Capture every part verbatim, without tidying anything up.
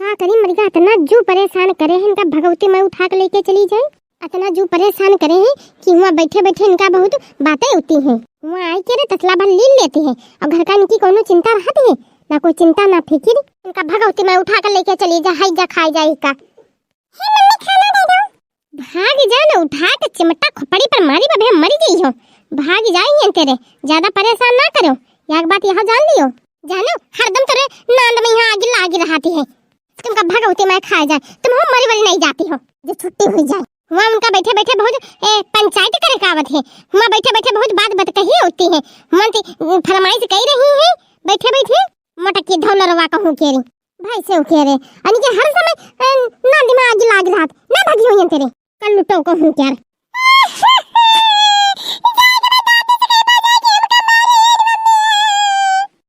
का करी मरिगा, अतना जू परेसान करे हैं इनका, भगवती माई उठा के लेके चली जाए। अतना जू परेसान करे हैं कि हुआँ बैठे बैठे इनका बहुत बातें होती हैं। हुआँ आई के रे तसला भर लील लेती हैं और घर का इनकी कौनो चिंता रहती है, ना कोई चिंता ना फिकिर। इनका भगवती माई उठा के लेके चली जा, हाई जा खाई जाए का। हे मम्मी, खाना दे दो। भाग जा ना, उठा के चिमटा खोपड़ी पर मारी, बबे मरी जइहो। भाग जाइए तेरे, ज्यादा परेसान ना करो। एक बात यह जान लियो, जानो हरदम तोरे नांद में यहाँ आग लागी रहती है। तुमका भगवती माई खाए जाए, तुम हो मरी वरी नहीं जाती हो, जो छुट्टी हुई जाए। हुआँ उनका बैठे बैठे बहुत, ए, पंचायत करे का आवत है। हुआँ बैठे बैठे बहुत बात बतकही होती है। हुआँ ती फरमाइश कही रही है बैठे बैठे, मोटकी धौलरवा कहूँ के रे। भाई से उके रे, अनिके हर समय, ए, ना दिमाग लाग रहत, ना भगी होइहन तेरे। कल लुटो कहूँ के रे।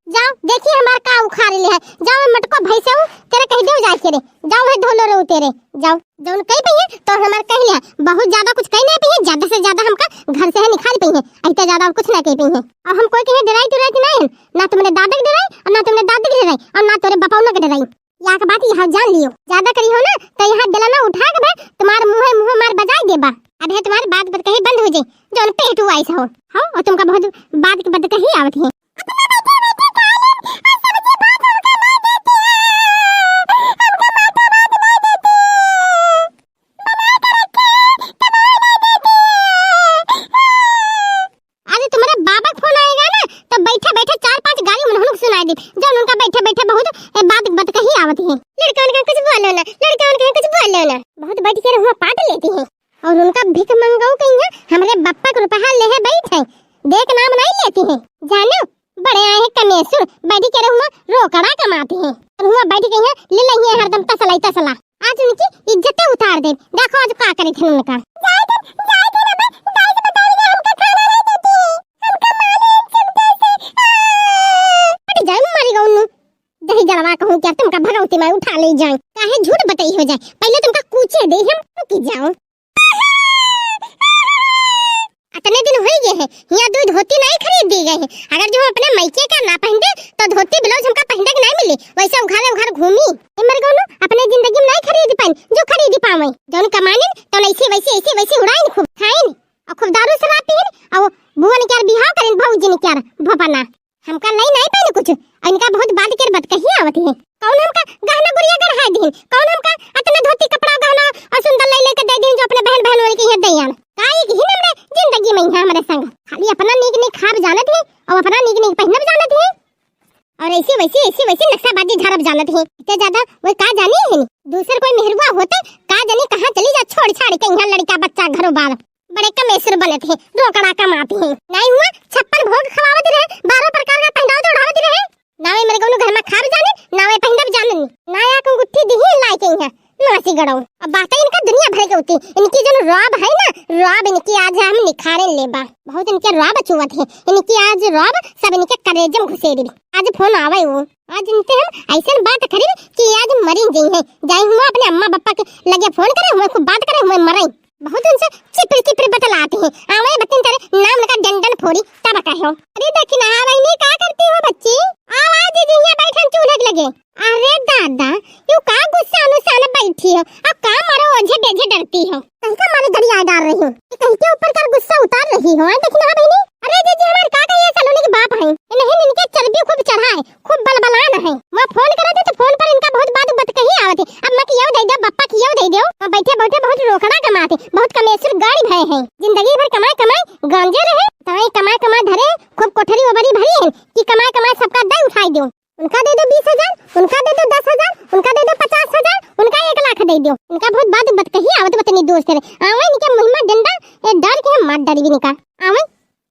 जाओ, देखी हमार का उखाड़ ले है। जाओ, ए मटको भैंसे हूँ, तेरे कही देउ जाए के रे। जाओ, है धोलो रहो तेरे, जाओ। जौन कही पइहे, तो हमार कही ले है। बहुत ज्यादा कुछ कही नहीं पइहे, ज्यादा से ज्यादा हमका घर से है निकाल पइहे। इतना ज्यादा और कुछ ना कही पइहे। और हम कोई कहे डराई डराई नहीं है, ना तुमरे दादा के डराई, और ना तुमरे दादी के डराई, और ना तोरे बापौना के डराई। या के बात यहाँ जान लियो, ज्यादा करी हो ना, तो यहाँ दिलाना उठा के बे, तुम्हारे मुँहे मुँहे मार बजाई देबा। अब है तुम्हारी बात बतकही बंद हो जाए, जौन पेट हुआ ऐसा हो। हाँ, और तुमका बहुत बात की बतकही आवत है। आज तुम्हारे बाबा के फोन आएगा ना, तो बैठे बैठे चार पांच गाली उन्होंने सुनाई दी, जौन उनका बैठे बैठे बहुत, ए, बात बतकही आवत है। लड़का उनका कुछ बोलो ना, लड़का उनका कुछ बोलो ना। बहुत बैठ के रहुआ पाट लेती है। और उनका भिख मंगाऊ कहिया, हमरे बप्पा के रुपया लेहे बैठ है, दे के नाम नहीं लेती है। जानो, बड़े आए हैं कमेसुर, बैठ के रहुआ रोकड़ा कमाती है। और हुआ बैठ के यहाँ ले लइहे हरदम तसला ही तसला। आज उनकी इज्जतें उतार दे। देखो आज का करे थे उनका। जाए थे, जाए थे ना बे, दाई से बताइए हमका खाना नहीं देती है। हमका मारे एक चमचे से। आ! हट जाए, मरी गउनु। दही जलवा कहूँ क्या तुमका भगवती माई उठा ले जाए। काहे झूठ बताई हो जाए। पहले तुमका कूचे दे हम, रुकी जाओ। अतने दिन होई गए हैं, हियाँ दुइ धोती नहीं खरीद दी गए हैं। अगर जो हम अपने मइके का ना पहनते, तो धोती ब्लाउज हमका पहनने के नहीं मिली। वैसे उघारे उघार घूमी। ए मरगौनो, अपने जिंदगी में नहीं खरीद पाइन, जो खरीद पावे। जौन कमाइन, तो ऐसे वैसे, ऐसे वैसे उड़ाइन, खूब खाइन, और खूब दारू शराब पीन, और भुवन के यार बिहाव करिन, भौजी ने के यार भोपना। हमका लई नहीं पाइन कुछ, और इनका बहुत बात के बतकही आवत है। कौन हमका गहना गुड़िया गढ़ाई दीन, कौन हमका अतना धोती कपड़ा गहना और सुंदर लई लेके दे दीन जो अपने बहन बहन वाली के यहाँ दे आन। का एक ही हमरे जिंदगी में यहाँ हमरे संग खाली अपना नीक नीक खाब जानत है और अपना नीक नीक पहनब जानत है और ऐसी वैसी, ऐसी वैसी नक्शाबाजी झाड़ब जानत है। इतने ज्यादा वो का जानी है नी? दूसर कोई मेहरुआ होते का जानी कहाँ चली जा छोड़ छाड़ के यहाँ लड़का बच्चा घरों बार। बड़े कमेसर बनत है, रोकड़ा कमात है। नहीं हुआ, छप्पन भोग खवावत रहे, बारह प्रकार का पहनावत ओढ़ावत रहे। नावे मेरे कौनो घर में खाब जाने, नावे पहनब जाने। ना एक अंगूठी दिही लाई के यहाँ, नासी गड़ो। अब बातें इनका दुनिया भर के होती, इनकी जौन रौब है ना, रौब इनकी आज हम निखारे लेबा। बहुत इनके रौब चुवत है, इनकी आज रौब सब इनके करेजे में घुसेरी। आज फोन आवे वो, आज इनसे हम ऐसन बात करी कि आज मरी गई है। जाए हुआ अपने अम्मा पापा के लगे फोन करे हुए, खूब बात करे हुए, मरे। बहुत उनसे चिपरी चिपरी बतलाती है। आवे बतिन तेरे नाम लगा डंडन फोड़ी तब कहो। अरे देखी ना, हाँ बहिनी, का करती हो बच्ची? आवा दीदी, यहाँ बैठन चूल्हे के लगे। अरे दादा, यू का गुस्सा अनुसान बैठी हो? अब का मारो ओझे बेझे डरती हो? कहीं का मारे दरिया डाल रही हो? कि कहीं के ऊपर का गुस्सा उतार रही हो? हाँ देखी ना, हाँ बहिनी? अरे दीदी, हमारे का कहिए सलोनी के बाप हैं। इन्हें इनके चर्बी खूब चढ़ा है। खूब बलबलान है। वहाँ फोन करत है तो फोन पर इनका बहुत बात बतकही आवत है। अम्मा की यो दे दो, बप्पा की यो दे दो। वहाँ बैठे बैठे बहुत रोकड़ा कमाते, बहुत कमेसुर गाड़ी भरे हैं। जिंदगी भर कमाए कमाए गांजे रहे, ताई कमाए कमाए धरे, खूब कोठरी ओबरी भरी है कि कमाए कमाए सबका दे उठाई दो। उनका दे दो बीस हजार, उनका दे दो दस हजार, उनका दे दो पचास हजार, उनका एक लाख दे दो। इनका बहुत बात बतकही आवत बतनी दोस्त रे। आवे इनके मुँह में डंडा, ए, डाल के हम मार डाली भी निका। आवे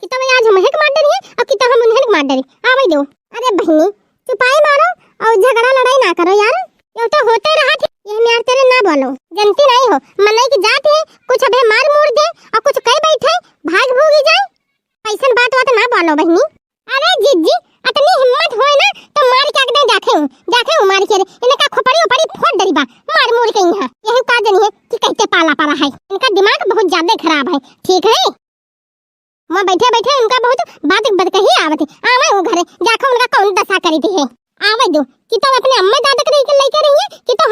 कि तो आज हम हेक मार डरी है और कि तो हम उन्हें मार डरी। आवे दो। अरे बहिनी, चुपाई मारो और झगड़ा लड़ाई ना करो यार। ये तो होते रहा थे, ये हम यार तेरे ना बोलो। जनती नहीं हो, मनई की जात है, कुछ अबे मार मूर दे और कुछ कह बैठे, भाग भूगी जाए। ऐसन बात बात ना बोलो बहिनी। अरे जिज्जी, अतनी हिम्मत होए ना तो मार के अगदे जाखे हूँ, जाखे हूँ मार के रे। इनका खोपड़ी ओपड़ी फोड़ डरी बा, मार मूर के यहाँ। यही का जनी है कि कहते पाला पड़ा है। इनका दिमाग बहुत ज्यादा खराब है, ठीक है? वहाँ बैठे बैठे उनका बहुत बात बतकही आवत है। आवे वो घरे, जाके उनका कौन दशा करी थी है। आवे दो, कि तो अपने अम्मा दादा के लेके, लेके रही है, कि तो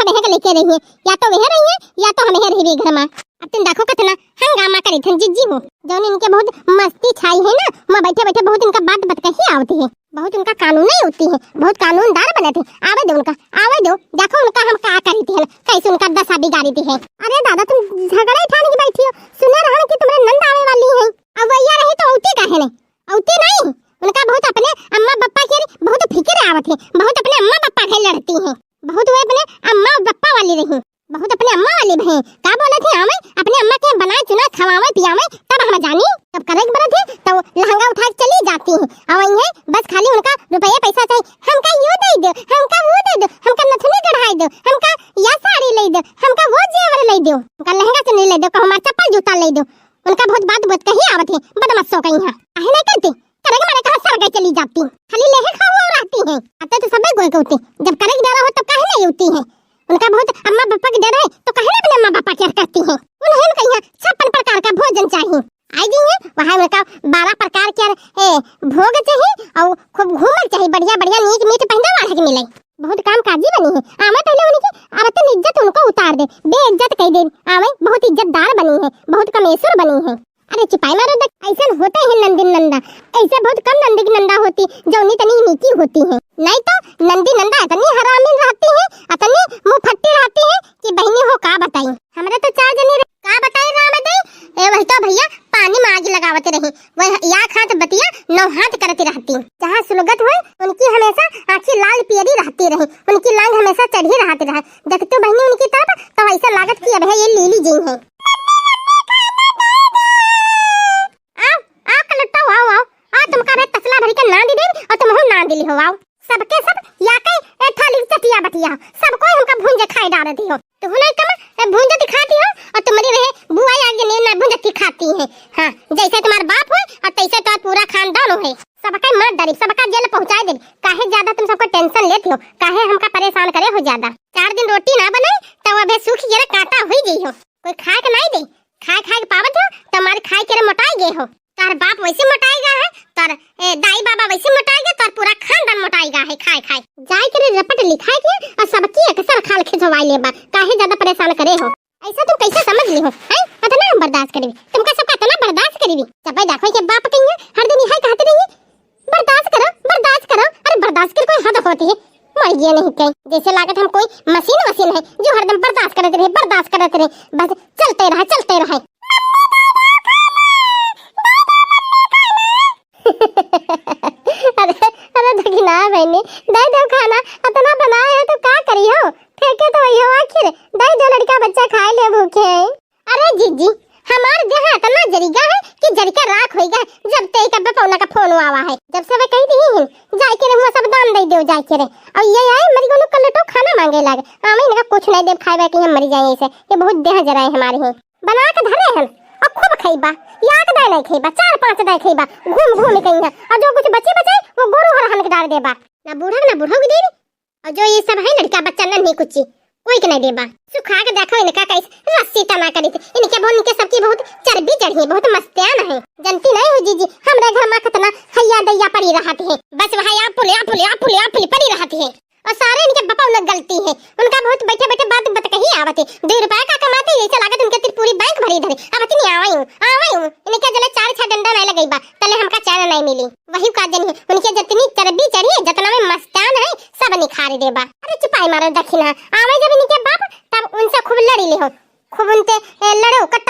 रही है, या तो वह रही है या तो हम ही रही घर में। अब तुम देखो कितना हंगामा करी थन जिज्जी हो, जौन इनके बहुत मस्ती छाई है ना, वहाँ बैठे बैठे बहुत इनका बात बतकही आवती है, बहुत उनका कानून नहीं होती है, बहुत कानूनदार बने थे। आवे दो उनका, आवे दो, देखो उनका हम का करी थी, कैसे उनका दशा बिगाड़ी थी है। अरे दादा, तुम झगड़ा ही ठान के बैठी हो, सुने रहन कि तुम्हारे नंद आवे वाली है, अब वैया रही तो औती काहे नहीं, औती नहीं। उनका बहुत अपने अम्मा बप्पा के बहुत फिक्र आवत है, बहुत अपने अम्मा बप्पा के लड़ती है, बहुत वो अपने अम्मा बप्पा वाली रही, बहुत अपने अम्मा वाली बहन। का बोलत है, आवे अपने अम्मा के बनाए चुना खवावे पियावे, तब हम जानी। तब करे के बरत है तो लहंगा उठा के चली जाती है, और वही है बस खाली उनका रुपया पैसा चाहिए, हमका यो दे दो, हमका वो दे दो, हमका नथुनी गढ़ाई दो, हमका या साड़ी ले दो, हमका वो जेवर ले दो, हमका लहंगा चुन्नी ले दो, कहूँ हमार चप्पल जूता ले दो। उनका बहुत बात बतकही आवत है, बदमाशो कहीं है, काहे नहीं करती? करे के मारे कहाँ सर गई चली जाती, खाली लेहे खाओ और रहती है। आते तो सबे गोय के होती, जब करे के डरा हो तब काहे नहीं होती है? उनका बहुत अम्मा पापा के डर है तो काहे ना अपने अम्मा पापा के करती है? उन्हें कहीं छप्पन प्रकार का भोजन चाहिए, आई जी है वहाँ उनका बारह प्रकार के ए, भोग चाहिए और खूब घूमल चाहिए, बढ़िया बढ़िया नीक मीठ पहने वाला के मिले। बहुत काम काजी बनी है, आवे पहले उनकी अब तो इज्जत उनको उतार दे, बेइज्जत कह दे, आवे बहुत इज्जतदार बनी है, बहुत कमेश्वर बनी है। अरे चुपाई मारो देख, ऐसन होते हैं नंदी नंदा, ऐसे बहुत कम नंदी की नंदा होती जो उन्हीं तनी नीकी होती है, नहीं तो नंदी नंदा इतनी हरामी रहती है, इतनी मुफट्टी रहती है कि बहनी हो का बताई। हमरे तो चार जनी रहे, का बताई राम दे, ए वही तो भैया पानी में आग लगावत रही, वह या हाथ बतिया नौ हाथ करती रहती, जहाँ सुलगत हुए उनकी हमेशा आँखी लाल पियरी रहती रही, उनकी लांग हमेशा चढ़ी रहती रहे। देखते बहनी उनकी तरफ तो ऐसा लागत कि अब है ये लीली जी है। आओ, आओ कलट्टा, आओ, आओ, आओ, तुमका मैं तसला भरी के नांदी देब और तुम हो नांदी ली हो, आओ। सबके सब या के ए थाली चटिया बटिया, सब कोई हमका भूंजे खाए डाल दी हो। तू नहीं कमा, ए भूंजे दिखाती हो और तुम्हारी रहे बुआ आगे नहीं ना भूंजे दिखाती है। हाँ, जैसे तुम्हारा बाप हो और तैसे तुम्हारा पूरा खानदान हो है। सबका मार डाली, सबका जेल पहुंचाए दे। काहे ज्यादा तुम सबको टेंशन लेती हो, काहे हमका परेशान करे हो ज्यादा? चार दिन रोटी ना बनाई तो अबे सूख के कांटा हुई गई हो, कोई खाए के नहीं दे, खाए खाए के पावत हो तो हमारे खाए के रे मोटाई गए हो। तार बाप वैसे मोटाई गा है, तार ए, दाई बाबा वैसे मोटाई गए, तार पूरा खानदान मोटाई गा है खाए खाए। जाए के रे रपट लिखाए के और सबकी अक्सर खाल खिंचवाई लेबा, काहे ज्यादा परेशान करे हो? ऐसा तुम कैसे समझ ली हो, हैं? इतना हम बर्दाश्त करीबी, तुमका सबका इतना बर्दाश्त करीबी। जब भाई देखो के बाप कहीं है, हर दिन यही कहते रहिए, बर्दाश्त करो, बर्दाश्त करो। अरे बर्दाश्त की कोई हद होती है? मर गया नहीं कहीं, जैसे लागत हम कोई मशीन वशीन है जो हरदम बर्दाश्त करते रहे, बर्दाश्त करते रहे, बस चलते रहे, चलते रहे। अरे, अरे दखिना बहनी, दे दो खाना, इतना बनाए है तो का करी हो? फेंके तो वही हो आखिर, दे दो लड़का बच्चा खाए ले भूखे हैं। अरे जीजी, हमार देह इतना जरिगा है कि जरिका राख होइगा। जब ते एक अब्बे पौना का फोन आवा है, जब से वे कही दी हिन, जाए के रे हुआ सब दान दे दो जाए के रे। और ये आए मरी गोनू कल्लटो खाना मांगे लागे, आवे इनका कुछ नहीं देब खाए कि हम मरी जाए ऐसे, ये बहुत देह जराए हमारे हैं। बना के धरे हन और खूब खइबा, एक दाई नहीं खइबा, चार पांच दाई खइबा, घूम घूम के यहाँ। और जो कुछ बची बचे वो गोरू हर हन के डाल देबा, ना बूढ़ा ना बूढ़ा की देवी। और जो ये सब है लड़का बच्चा नन्ही कुच्ची, कोई के नहीं देबा। सुखा के देखो इनका कैसे रस्सी टना करी थी। इनके बहुत, इनके सबकी बहुत चर्बी चढ़ी है, बहुत मस्त्यान है। जनती नहीं हो जीजी, हमरे घर में कितना हैया दैया पड़ी रहत है। बस वहाँ या पुल, या पुल, या पुल, या पुल पड़ी रहत है। और सारे इनके बापा उन्हें गलती है, उनका बहुत बैठे बैठे बात बतकही आवत है। दो रुपया का कमाते, ऐसे लागत उनके तिर पूरी बैंक भरी धरे। अब इतनी आवाई हूँ, आवाई हूँ, इनके जले चार छह डंडा नहीं लगेबा, तले हमका चैन नहीं मिली। वही का जनी है, उनके जितनी चर्बी चढ़ी है, जितना में मस्तान है, सब निखार देबा। अरे चुपाई मारो दखिना, आवे जब इनके बाप, तब उनसे खूब लड़ी ले हो, खूब उनते, ए, लड़ो, कट्टो